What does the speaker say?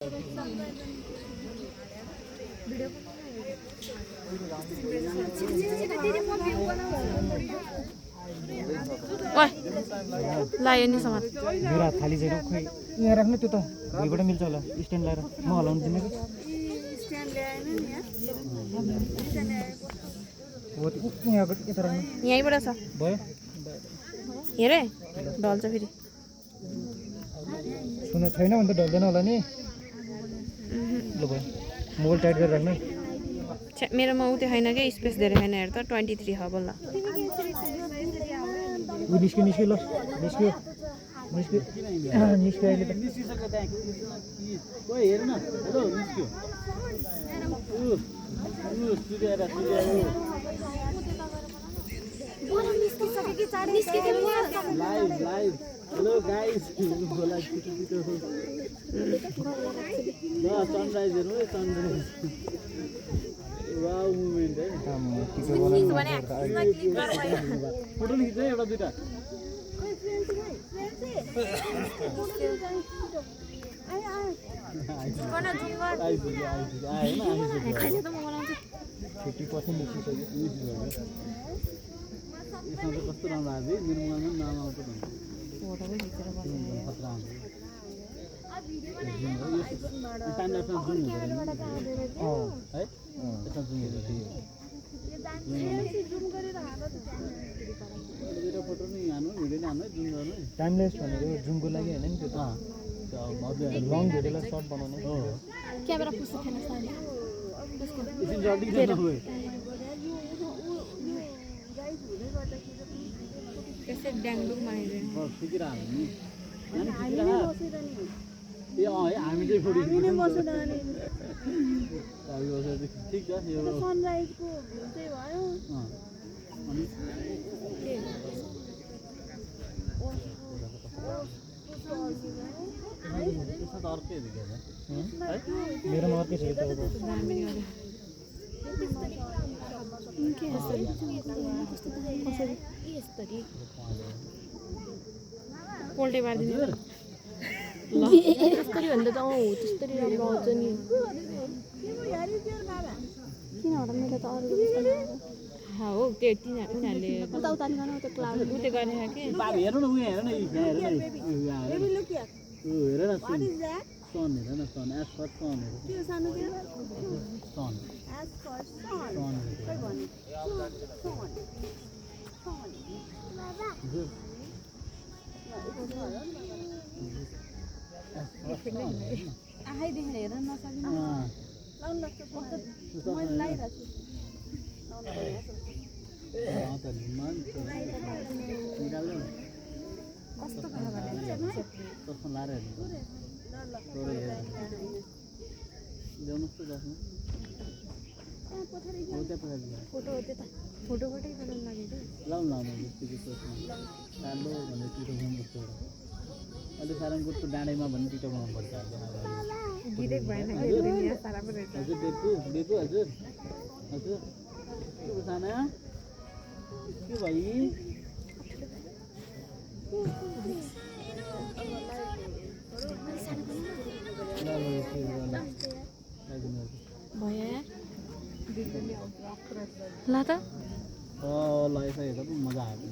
ओए लायो नि समात मेरा थाली चाहिँ खोइ यहाँ राख्नु त्यो त भइबाट मिल्छ होला स्ट्यान्ड लाएर म हलाउनु दिने कि स्ट्यान्ड ल्याएन नि हो त्यो यहाँको यता राख्नु यहीँबाट छ भयो हेर ढल्छ फेरि सुन छैन भने त ढल्दैन होला नि ल भयो मोबाइल टाइट गरेर राख्नु मेरोमा उ त्यो छैन क्या स्पेस धेरै छैन हेर त 23 ह बल्ल उ निस्क्यो निस्क्यो ल निस्क्यो निस्क्यो निस्क्यो अहिले त निस्किसक्यो त्यहाँ ओइ हेर न हेलो निस्क्यो सूर्य लाइभ लाइभ हेलो गाइस बोला छिटो छिटो ल सनराइज हेर्नु है सनराइज वाउ मोमेन्ट है फोटो खिच्छ है एउटा दुइटा कस्तो राम्रो आयो मेरो मनमा नाम आउँछ फोटो नि हान्नु भिडियो नि हान्नु जुम गर्नु टाइमलेस भनेको जुमको लागि होइन नि त्यो त लङ भिडियोलाई सर्ट बनाउने हो क्यामेरा पुस्छ थिएन साले एकछिन जल्दी गर्नु हो त्यसै ड्याङडुङ माइदिन फिकिर हाल्नु नि ए है हामी चाहिँ फोटो खिच्नु ठिक छ यो सनराइजको भ्यू चाहिँ भयो अनि त्यसमा त अर्कै देखिन्छ मेरोमा अर्कै छ तपाईँको पोल्टे पारिदिनु ल त्यसरी भन्दा त हो त्यसरी राम्रो आउँछ नि किन होला मेरो त अरू हो त्यो उनीहरूले उता उता निकाल्नु त क्लाउड उ त्यो गरेको कि बाब हेर्नु न उयो हेर न यहाँ हेर न हेर न सन हेर न सन एज फर सन हेर त्यो सानो त्यो सन एज फर सन सन खै भन्नु आफै देखेर हेर्न नसकिनु लाउनु लाग्छ मैले लाइरहेको छु कस्तो खाना चस्मा लाएर हेर्नु ल्याउनुहोस् त चस्मा फोटो हो त्यो त फोटोबाटै बनाउनु लाग्यो कि लाउनु चस्मा कालो भने टिटो बनाउनु जस्तो अहिले सारङकोटको डाँडैमा भन्ने टिटो बनाउनु पर्छ गिरेक भएन सारा पो रहेछ हजुर देखु देखु हजुर हजुर के साना के भाइ भयो ल त ल यसो हेर्दा पनि मजा आयो